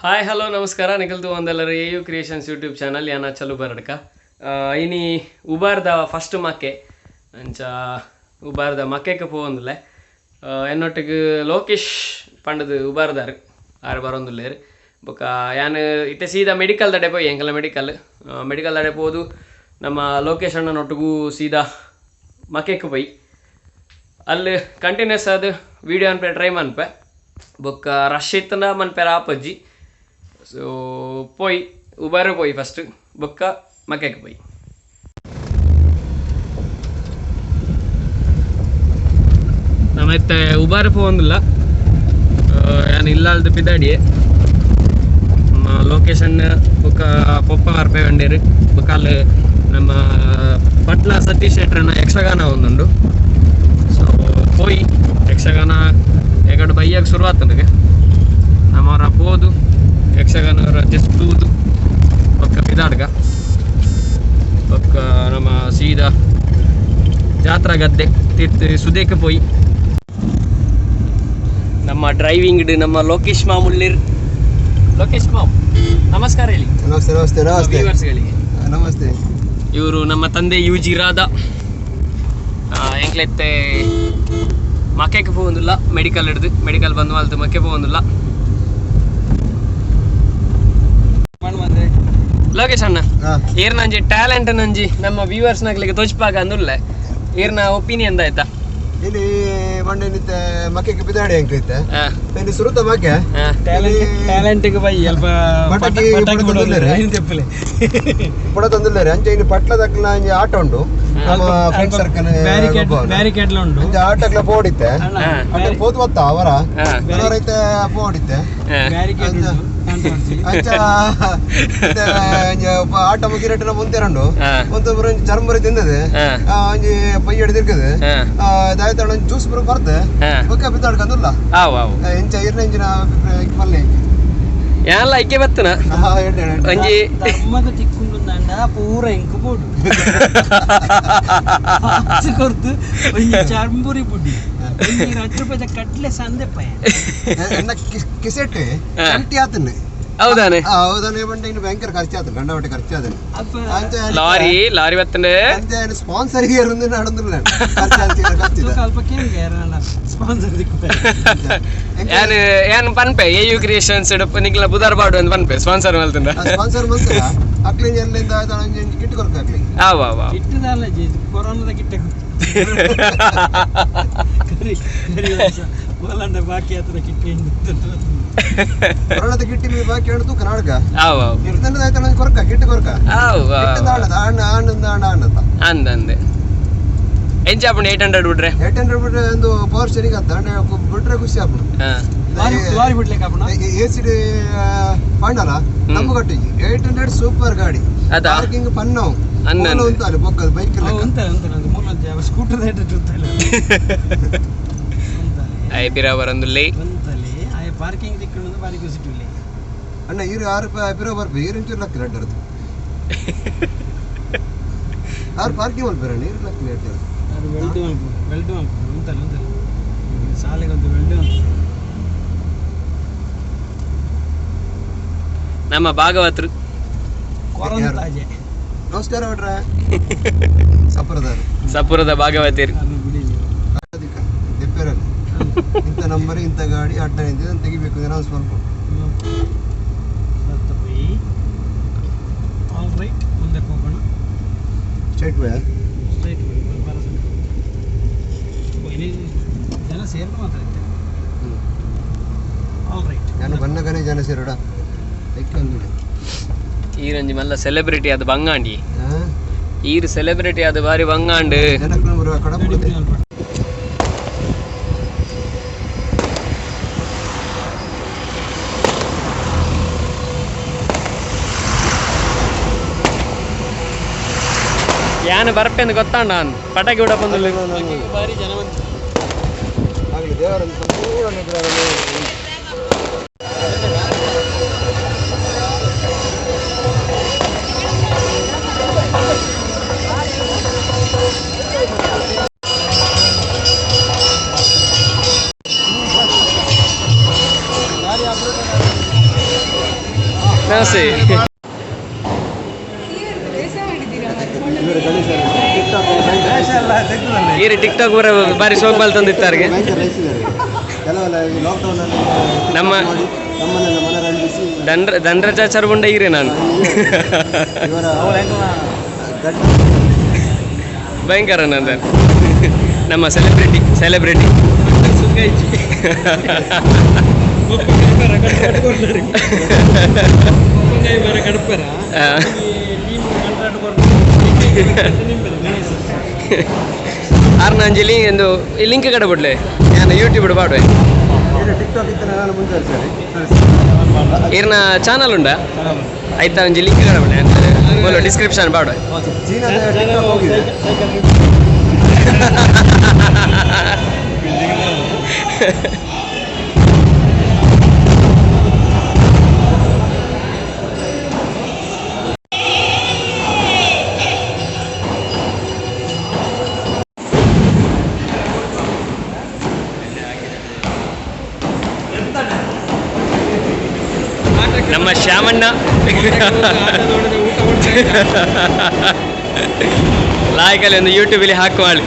Hi hello ನಮಸ್ಕಾರ. ನಿಖಲ್ತು ಒಂದಲ್ಲರ ಎ you creations YouTube channel. ಯಾನ ಚಲು ಬರಡ್ಕ ಇನಿ ಉಬಾರ್ದ ಫಸ್ಟ್ ಮಕ್ಕೆ ಅಂಚ ಉಬಾರ್ದ ಮಕ್ಕೆಗೆ ಪೋವೊಂದುಲ್ಲೆ. ಎನ್ನೊಟ್ಟಿಗೆ ಲೋಕೇಶ್ ಪಂಡದು ಉಬಾರ್ದಾರು ಆರು ಬರೋಂದುಲ್ಲೇರು. ಬೊಕ್ಕ ಯಾನ್ ಇತ್ತೆ ಸೀದಾ ಮೆಡಿಕಲ್ ದಡೆ ಪೋಯಿ, ಎಂಕಲ ಮೆಡಿಕಲ್ ಮೆಡಿಕಲ್ ದಡೆ ಪೋದು ನಮ್ಮ ಲೋಕೇಶ್ ಅಣ್ಣನೊಟ್ಟಿಗೂ ಸೀದಾ ಮಕ್ಕೆಗೆ ಪೋಯಿ. ಅಲ್ಲಿ ಕಂಟಿನ್ಯೂಸ್ ಅದು ವೀಡಿಯೋ ಅನ್ಪೆ ಟ್ರೈ ಮನ್ಪೆ. ಬೊಕ್ಕ ರಶ್ ಇತ್ತಂಡ ಮನ್ಪೆರ ಆಪಜ್ಜಿ. ಸೊ ಪೋಯಿ ಉಬಾರು ಪೋಯಿ ಫಸ್ಟ್, ಬೊಕ್ಕ ಮಕ್ಕೆಗೆ ಪೋಯಿ. ನಮ್ಮ ಇತ್ತೆ ಉಬಾರು ಪೋವೊಂದಿಲ್ಲ, ಯಾನ್ ಇಲ್ಲಾಲ್ದು ಪಿದಾಡಿಯೆ. ನಮ್ಮ ಲೊಕೇಶನ್ ಬೊಕ್ಕ ಪೊಪ್ಪ ಬರ್ಪೆ ಬಂಡೇರು. ಬೊಕ್ಕ ಅಲ್ಲಿ ನಮ್ಮ ಪಟ್ಲ ಸತೀಶ್ ಶೆಟ್ರನ ಯಕ್ಷಗಾನ ಒಂದುಂಡು. ಸೊ ಪೋಯಿ ಯಕ್ಷಗಾನ ಎಗಡು ಬೈಯಾಗ ಶುರುವಾತನಿಗೆ ನಮ್ಮವರ ಪೋದು ಯಕ್ಷಗಾನ ಜಸ್ಟ್ ತೂದು ಬೊಕ್ಕ ಪಿದಾಡ್ಗ. ಬೊಕ್ಕ ನಮ್ಮ ಸೀದಾ ಜಾತ್ರಾ ಗದ್ದೆ ತೀರ್ಥ ಸುದೇಕ ಪೋಯಿ. ನಮ್ಮ ಡ್ರೈವಿಂಗ್ ನಮ್ಮ ಲೋಕೇಶ್ ಮಾಮುಳ್ಳಿರ್. ಲೋಕೇಶ್ ಮಾಮ್ ನಮಸ್ಕಾರ ಹೇಳಿ. ನಮಸ್ತೆ ನಮಸ್ತೆ ನಮಸ್ತೆ ವ್ಯೂವರ್ಸ್ಗಳಿಗೆ ನಮಸ್ತೆ. ಇವರು ನಮ್ಮ ತಂದೆ ಯು ಜಿ ರಾಧಾ. ಎಂಕ್ಲೆತ್ತೆ ಮಕ್ಕೆಗೆ ಪೋವೊಂದಿಲ್ಲ, ಮೆಡಿಕಲ್ ಹಿಡ್ದು ಮೆಡಿಕಲ್ ಬಂದು ಮಲ್ತು ಮಕ್ಕೆ ಪೋವೊಂದಿಲ್ಲ. ಲೋಕೇಶ್ ಅಣ್ಣ, ಏರ್ನಂಜಿ ಟ್ಯಾಲೆಂಟ್ ನಂಜಿ ನಮ್ಮ ವ್ಯೂವರ್ಸ್ ನಗ್ಲಿಕ್ಕೆ ತೋಚ್ಪಾಗ ಅಂದುಲ್ಲೆ, ಏರ್ನ ಒಪಿನಿಯನ್ ಆಯ್ತಾ? ಇಲ್ಲಿ ಮಂಡೆ ನಿತ್ತೆ ಮಕ್ಕೆಗೆ ಬಿದಾಡಿ ಎಂಕ್ಲಿತ್ತೆ. ಇಲ್ಲಿ ಸುರುತ ಮಕ್ಕೆ ಟ್ಯಾಲೆಂಟ್ ಬೈ ಅಲ್ಪ ಪಟಾಕಿ ಪಡ ತೆಪ್ಪಲೆ ಪಡ ತಂದಿಲ್ಲ. ಅಂಚೆ ಇಲ್ಲಿ ಪಟ್ಲದಕ್ಲ ಅಂಚೆ ಆಟ ಉಂಟು ನಮ್ಮ ಫ್ರೆಂಡ್ ಸರ್ಕಲ್ ಬ್ಯಾರಿಕೇಡ್ ಬ್ಯಾರಿಕೇಡ್ ಉಂಟು. ಅಂಚೆ ಆಟಕ್ಲ ಪೋಡಿತ್ತೆ. ಆಟ ಪೋತು ಬತ್ತ ಅವರ ರೈತ ಪೋಡಿತ್ತೆ. ಬ್ಯಾರಿಕೇಡ್ ಉಂಟು. ಅಂಚ ಇತ್ತೆ ಅಂಚೆ ಆಟ ಮುಗಿರಟ್ಟಿನ ಮುಂತೆರಂಡು ಒಂದು ಒಂಜಿ ಚರ್ಮುರಿ ತಿಂದದೆ, ಒಂಜಿ ಪೈಯಡಿ ತಿರ್ಗದೆ ದಾಯ್ತಾಡ ಒಂಜಿ ಜ್ಯೂಸ್ ಬರ ಬರ್ತೆ ಬೊಕ್ಕ ಬಿದ್ದಾಡ್ಕಂದುಲ್ಲ. ಎಂಚ ಇರ್ನ ಇಂಚಿನ ಅಭಿಪ್ರಾಯ ಪಲ್ಲೆ. ಯಾನ್ಲ ಐಕೆ ಬತ್ತನ ಒಂಜಿ ಧರ್ಮದ ತಿಕ್ಕೊಂಡು ಪೂರ ಇಂಕು ಬೋಡು ಕೊರ್ದು ಒಂಜಿ ಚರ್ಂಬುರಿ ಬುಡಿ ಒಂಜಿ ರಡ್ಡು ರೂಪಾಯಿದ ಕಡ್ಲೆ ಸಂದೆಪ್ಪ. ಎನ್ನ ಕಿಸೆಟ್ ಚಂಟಿ ಆತನೆ. ಹೌದಾನೆ? ಹೌದಾನೆ. ಬಂಡೆ ಇನ್ನು ಭಯಂಕರ ಖರ್ಚು ಆತನ, ಗಂಡವಟ್ಟೆ ಖರ್ಚು ಆತನ. Lorry lorry ಬತ್ತನೆ. ಸ್ಪಾನ್ಸರ್ ನಡೆದಿಲ್ಲ. ಅಲ್ಪ ಕೇಳಿಗೆ ಸ್ಪಾನ್ಸರ್ ದಿಕ್ಕು. ಯಾನ್ ಯಾನ್ ಪನ್ಪೆ ಎ you creations ನಿಕ್ಲ ಬುದಾರ್ ಬಾಡು ಅಂತ ಪನ್ಪೆ ಸ್ಪಾನ್ಸರ್ ಮಲ್ತಂದ. ಸ್ಪಾನ್ಸರ್ ಮಲ್ತದ ಅಕ್ಲಿ ಎಲ್ಲಿಂದ ಕಿಟ್ ಕೊರ್ಕ ಅಕ್ಲಿ. ಆವ್ ಆವ್ ಆವ್. ಕಿಟ್ಟದಲ್ಲ, ಕೊರೋನಾದ ಕಿಟ್ಟೆ ಕರಿ ಕರಿ ಬೋಲಂಡ ಬಾಕಿ ಹತ್ರ ಕಿಟ್ಟೆ. ಕೊರೋನಾದ ಕಿಟ್ಟಿ ಮೀ ಬಾಕಿ ಹೇಳುದು ಕರ್ನಾಟಕ. ಆವ್ ಆವ್. ಕಿಟ್ಟದ ಆಯ್ತು ಕೊರ್ಕ ಕಿಟ್ಟು ಕೊರ್ಕ. ಆವ್ ಕಿಟ್ಟದ ಆಣದ ಆಣ ಆಣದ ಆಣ ಆಣದ ಅಂದ ಅಂದೆ ಎಂಚ ಆಪುಂಡು 800 ಬಿಟ್ರೆ? 800 ಬಿಟ್ರೆ ಒಂದು ಪವರ್ ಸ್ಟೇರಿಂಗ್ ಆತ ಬಿಟ್ರೆ ಖುಷಿ ಆಪುಂಡು. ಲಾರಿ ಲಾರಿ ಬಿಡ್ಲಿಕ್ಕೆ ಆಪುಂಡ? ಎ ಸಿ ಡಿ ಪಾಂಡಲ ನಮ್ಮ ಕಟ್ಟಿಗೆ 800 ಸೂಪರ್ ಗಾಡಿ. ಅದಾ? ಪಾರ್ಕಿಂಗ್ ಪನ್ನವು ಅಂದ ಅಂದೆ. ಉಂಟು ಬೊಕ್ಕದ ಬೈಕ್. ಉಂತಲೆ ಉಂತಲೆ ಒಂದು ಮೂಲ ಸ್ಕೂಟರ್ ಉಂತಲೆ I ಪಿರ ಬರಂದುಲ್ಲೆ. ಉಂತಲೆ ಆಯ್ ಪಾರ್ಕಿಂಗ್ ದಿಕ್ಕುಂಡು ಬಾರಿ ಖುಷಿ ಇಲ್ಲೇ. ಅಣ್ಣ ಈರು ಆರು ಪಿರೋ ಬರ್ಪೆ ಈರು ಇಂಚೂರು ಲಕ್ಕ ಅಡ್ಡರದು ಆರು ಪಾರ್ಕಿಂಗ್ ಮಲ್ಪೆರ ನೀರು ಲಕ್ಕ ಅಡ್ಡರದು. ಅದು ವೆಲ್ಡ್ ಮಲ್ಪು ವೆಲ್ಡ್ ಮಲ್ಪು ಉಂತಲೆ ಉಂತಲೆ ಸಾಲೆಗೆ ಒಂದು ವೆಲ್ಡ್ ಮಲ್ಪು. ನಮ್ಮ ಭಾಗವತರು ಕೊರಂತಾಜೆ. ನಮಸ್ಕಾರ ಭಟ್ರೆ ಸಪರದಾರು. ಸಪುರದ ಭಾಗವತಿರು. ಅದು ಬಿಡಿ. ಅದಕ್ಕೆ ದೆಪ್ಪೇರಲ್ಲಿ ಇಂಥ ನಂಬರ್ ಇಂಥ ಗಾಡಿ ಅಡ್ಡ ನಿಂತಿದೆ ಅಂತ ತೆಗಿಬೇಕು ಅನೌನ್ಸ್ ಮಾಡ್ಕೊಂಡು. ಆಲ್ ರೈಟ್, ಮುಂದಕ್ಕೆ ಹೋಗೋಣ. Straight way. ಸ್ಟ್ರೈಟ್ ಇಲ್ಲಿ ಜನ ಸೇರ್ಲು ಮಾತ್ರ ಇತ್ತೆ. ಆಲ್ ರೈಟ್. ನಾನು ಬನ್ನಗನೇ ಜನ ಸೇರೋಡ ಐಕ್ಕೆ ಒಂದು. ಈರಂಜಿ ಮಲ್ಲ ಸೆಲೆಬ್ರಿಟಿ ಅದು ಬಂಗಾಂಡಿ. ಈರು ಸೆಲೆಬ್ರಿಟಿ ಅದು ಬಾರಿ ಬಂಗಾಂಡ್. ಜನಕ್ಕೆ ಕಡಪುಡುತ್ತೆ. ಯಾನ್ ಬರ್ಪೆ ಅಂತ ಗೊತ್ತಾಂಡ ನಾನು ಪಟಾಕಿ ಬಿಡ ಬಂದಿಲ್ಲ. ಬಾರಿ ಜನ ಬಂತು. ಆಗಲಿ ದೇವರನ್ನು ಸಂಪೂರ್ಣ ಅನುಗ್ರಹವನ್ನು. ನಮಸ್ತೆ. ಈರು ಟಿಕ್ ಟಾಕ್ ಬರ ಬಾರಿ ಸೋಕ್ ತಂದಿತ್ತಾರೆ. ನಮ್ಮ ದಂಡ್ರಚಾಚಾರ ಬುಂಡ ಈರೆ ನಾನು ಭಯಂಕರ ನಂದನ್ ನಮ್ಮ ಸೆಲೆಬ್ರಿಟಿ ಸೆಲೆಬ್ರಿಟಿ ಆರ್ನಾಂಜಲಿ ಎಂದು ಈ ಲಿಂಕ್ ಕಡೆ ಬಿಡ್ಲೆ ನಾನು ಯೂಟ್ಯೂಬ್ ಪಾಡುವೆ. ಈರ್ನ ಚಾನಲ್ ಉಂಡಾ? ಆಯ್ತಾ ಒಂಜಿ ಲಿಂಕ್ ಕಡೆ ಬಿಡ್ಲೆ ಬೋಲು ಡಿಸ್ಕ್ರಿಪ್ಷನ್ ಪಾಡುವೆ. ನಮ್ಮ ಶ್ಯಾಮಣ್ಣ ಲಾಯಕಲ್ಲಿ ಒಂದು ಯೂಟ್ಯೂಬಲ್ಲಿ ಹಾಕುವಾಳಿ.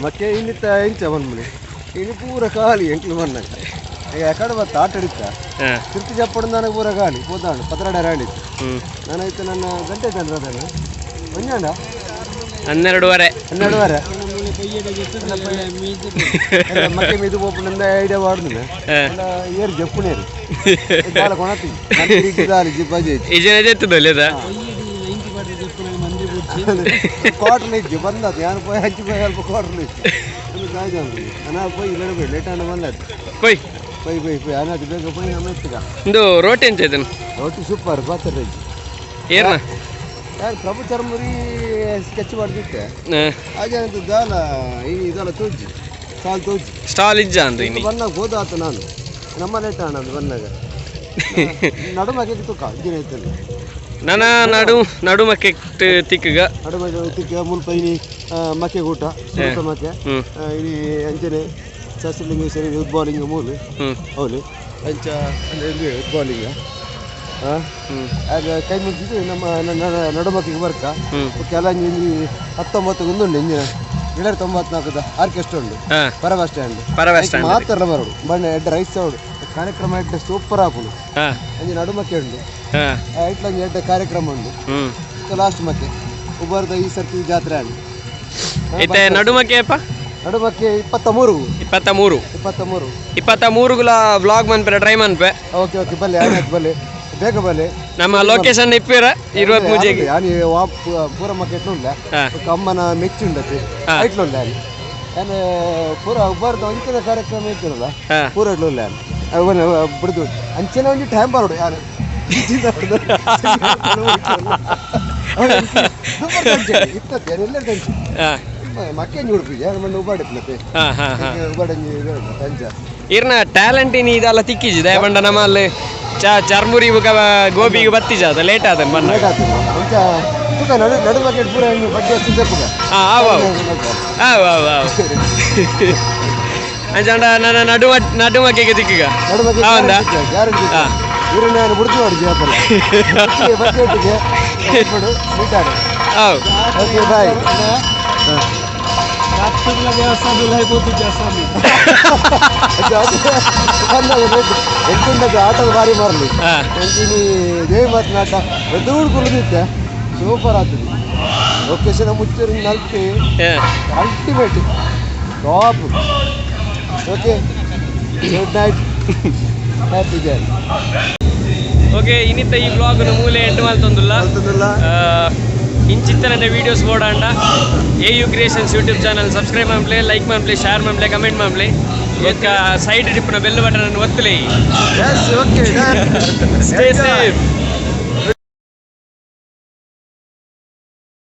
ಮಕ್ಕೆ ಇನ್ನಿತ್ತ ಎಂಚ ಬಂದ್ಮನೆ ಇನ್ನು ಪೂರ ಖಾಲಿ ಎಂಕ್ಲು ಬಂದಾಗ ಎಕಡೆ ಬತ್ತ ಆಟ ಹಿಡಿತ. ತಿರ್ತಿ ಚಪ್ಪಡು ನನಗೆ ಪೂರ ಖಾಲಿ ಪೋತಾಂಡು ಪತ್ರಡ ರಾಣಿತ್ತು. ನಾನಾಯ್ತು ನನ್ನ ಗಂಟೆ ತಂದ್ರೆ ಅದನ್ನು ಒಂಜಾಂಡ. 12:30. 12:30. ಮಕ್ಕೆ ಮಿದು ಪೋಪುಂಡ ಐಡಿಯಾ ವಾಡ್ದು ಏರು ಜಪ್ಪುನೇರು ದಾಲ ಕೊಣತಿ ದಾಲಿ ಜಿಪ್ಪಾಜಿ. ಇಜನ ಜೆತ್ತದಲ್ಲ. ಕ್ವಾರ್ಟರ್ ಇಜ್ಜು ಬಂದದ್ದು ಯಾರು ಪೋಯ್ ಹಚ್ಚಿ ಪೋಯ್ ಅಲ್ಪ ಕ್ವಾರ್ಟರ್ ಇತ್ತು ಕಾಯ್ದು ಅಣ್ಣ ಪೋಯ್ ಇಲ್ಲ ಪೋಯ್ ಲೇಟ್ ಆಂಡ ಬಂದದ್ದು. ಪೊಯ್. ಪೋಯ್ ಪೋಯ್ ಪೋಯ್ ಅನಾದು ಬೇಗ ಪೋಯ್ ನಮ್ಮ ಎತ್ತುಗ. ಇಂದು ರೋಟಿ ಎಂಚ ಇದನ್ನು? ರೋಟಿ ಸೂಪರ್ ಪಾತ್ರ ಇಜ್ಜು. ಏರ್ನ? ಯಾರು ಪ್ರಭು ಚರ್ಮುರಿ ಸ್ಕೆಚ್ ಮಾಡ್ದಿತ್ತೆ. ಆಜಾನಂತ ದಾಲ ಈ ದಾಲ ತೋಜಿ ಸಾಲ್ ತೋಜಿ. ಸ್ಟಾಲ್ ಇಜ್ಜ ಅಂದು ಇನಿ. ಬಂದಾಗ ಹೋದಾತ ನಾನು ನಮ್ಮ ಲೇಟ್ ಅಣ್ಣ ಅಂದು ಬಂದಾಗ ನಡುಮಕ್ಕೆ ತುಕ್ಕ ದಿನ ಇತ್ತಲ್ಲ. ನನ್ನ ನಡು ನಡುಮಕ್ಕೆ ತಿಕ್ಕಗ. ನಡುಮಕ್ಕೆ ತಿಕ್ಕ ಮುಲ್ಪ ಇನಿ ಮಕ್ಕೆ ಕೂಟ ಸುರುತ ಮಕ್ಕೆ. ಇನಿ ಅಂಚನೆ ಸಸ್ಯಲಿಂಗೇಶ್ವರಿ ಉದ್ಭವಲಿಂಗ ಮೂಲು. ಹೌದು ಅಂಚ ಅಂದ್ರೆ ಇಲ್ಲಿ ಉದ್ಭವಲಿಂಗ ಹಾಂ. ಆಗ ಕೈ ಮುಗಿದು ನಮ್ಮ ನಡುಮಕ್ಕಿಗೆ ಬರ್ಕ. ಕೆಲಂಜಿ 19 ಉಂಡು ಇಂಜಿನ ಏಳರ 94ದ ಆರ್ಕೆಸ್ಟ್ರಾ ಉಂಡು. ಪರ ಬಸ್ ಸ್ಟ್ಯಾಂಡ್. ಪರ ಬಸ್ ಸ್ಟ್ಯಾಂಡ್. ಮಾತ್ರ ಬರೋಡು ಬಣ್ಣ ಎಡ್ಡೆ ರೈಸ್ ಉಂಡು ಕಾರ್ಯಕ್ರಮ ಎಡ್ಡೆ ಸೂಪರ್ ಆಪುಂಡು. ಅಂಜಿ ನಡುಮಕ್ಕೆ ಉಂಡು. ಐಟ್ಲಂಜಿ ಎಡ್ಡೆ ಕಾರ್ಯಕ್ರಮ ಉಂಡು. ಲಾಸ್ಟ್ ಮಕ್ಕೆ ಉಬಾರದ ಈ ಸರ್ತಿ ಜಾತ್ರೆ ಉಂಡು. ಇತ್ತೆ ನಡುಮಕ್ಕೆ ಅಪ್ಪ? ನಡುಮಕ್ಕೆ 23. 23. 23. 23ಗುಲ ವ್ಲಾಗ್ ಮನ್ಪೆ ಟ್ರೈ ಮನ್ಪೆ. ಓಕೆ ಓಕೆ ಬಲ್ಲೆ ಆಯ್ತು ಬಲ್ಲೆ ಬೇಗ ಬಲ್ಲೆ. ನಮ್ಮ ಲೊಕೇಶನ್ ಇಪ್ಪಿರ 23ಗೆ. ಯಾನಿ ಪೂರ ಮಕ್ಕೆ ಎಟ್ಲುಂಡ ಅಮ್ಮನ ಮೆಚ್ಚುಂಡತೆ ಐಟ್ಲುಂಡ ಯಾನ್ ಪೂರ ಉಬಾರದ ಅಂಚಿನ ಕಾರ್ಯಕ್ರಮ ಇತ್ತಿರಲ್ಲ ಪೂರ ಎಟ್ಲುಲ್ಲ ಯಾನ್ ಬಿಡ್ದು ಅಂಚಿನ ಒಂಜಿ ಟೈಮ್ ಬರೋಡು ಯಾನು ಇತ್ತತ್ತೆ ಎಲ್ಲರ ಅಂಚೆ ಮಕ್ಕೆ ಉಡುಪಿ ಯಾರು ಮಣ್ಣು ಉಬಾಡಿಪ್ಲತೆ ಉಬಾಡಂಜಿ ಅಂಚ. ಇರ್ನ ಟ್ಯಾಲೆಂಟ್ ಇನಿ ಇದೆಲ್ಲ ತಿಕ್ಕಿಜಿ ದಯಬಂಡ ನಮ್ಮಲ್ಲಿ ಚರ್ಮುರಿ ಬುಕ ಗೋಬಿಗೆ ಬತ್ತಿಜ ಅದ ಲೇಟ್ ಆದ ಬಣ್ಣ. ಲೇಟ್ ಆತು ಅಂಚ ತುಕ ನಡು ನಡು ಬಕೆಟ್ ಪೂರ ಹಿಂಗೆ ಬಡ್ಡಿ ಹಚ್ಚಿ ಜಪ್ಪುಗ. ಹಾಂ ಆವು ಆವು ಆವು ಆವು ಅಂಚಾಂಡ ನನ್ನ ನಡು ನಡುಮಕ್ಕೆಗೆ ತಿಕ್ಕಗ. ನಡು ಬಕೆಟ್. ಹೌದಾ? ಗ್ಯಾರಂಟಿ. ಇವ್ರನ್ನ ನಾನು ಬಿಡ್ತು ನೋಡಿ ಜೀವಪ್ಪಲ್ಲ ಬಕೆಟಿಗೆ ಮೀಟ್ ಆಡು. ಆವು. Okay bye. ರಾತ್ರಿಗಳ ದೇವಸ್ಥಾನದಲ್ಲಿ ಹೋಗ್ಬೋದು ಜಾಸ್ತಿ. ಎಂಟುಂಡದ ಆಟದ ಭಾರಿ ಮಾರಲಿ ಎಂಟಿನಿ ದೇವಿ ಮಾತನಾಟ ದೂಡ್ ಕುಳಿದಿತ್ತೆ ಸೂಪರ್ ಆಗ್ತದೆ ಲೊಕೇಶನ್ ಮುಚ್ಚರಿ ನಲ್ತಿ ultimate top. Okay good night happy journey. Okay ಇನ್ನಿತ್ತ ಈ ಬ್ಲಾಗ್ ಮೂಲೆ ಎಂಡ್ ಮಲ್ತೊಂದುಲ್ಲ. ಇಂಚಿತ್ತನ ವೀಡಿಯೋಸ್ ಬೋಡಾಂಡ AU creations YouTube channel subscribe ಮನ್ಪ್ಲೆ like ಮನ್ಪ್ಲೆ share ಮನ್ಪ್ಲೆ comment ಮನ್ಪ್ಲೆ ಬೊಕ್ಕ ಸೈಡ್ ಡಿಪ್ಪುನ ಬೆಲ್ ಬಟನ್ ಒತ್ತುಲೆ. Yes okay. Stay safe.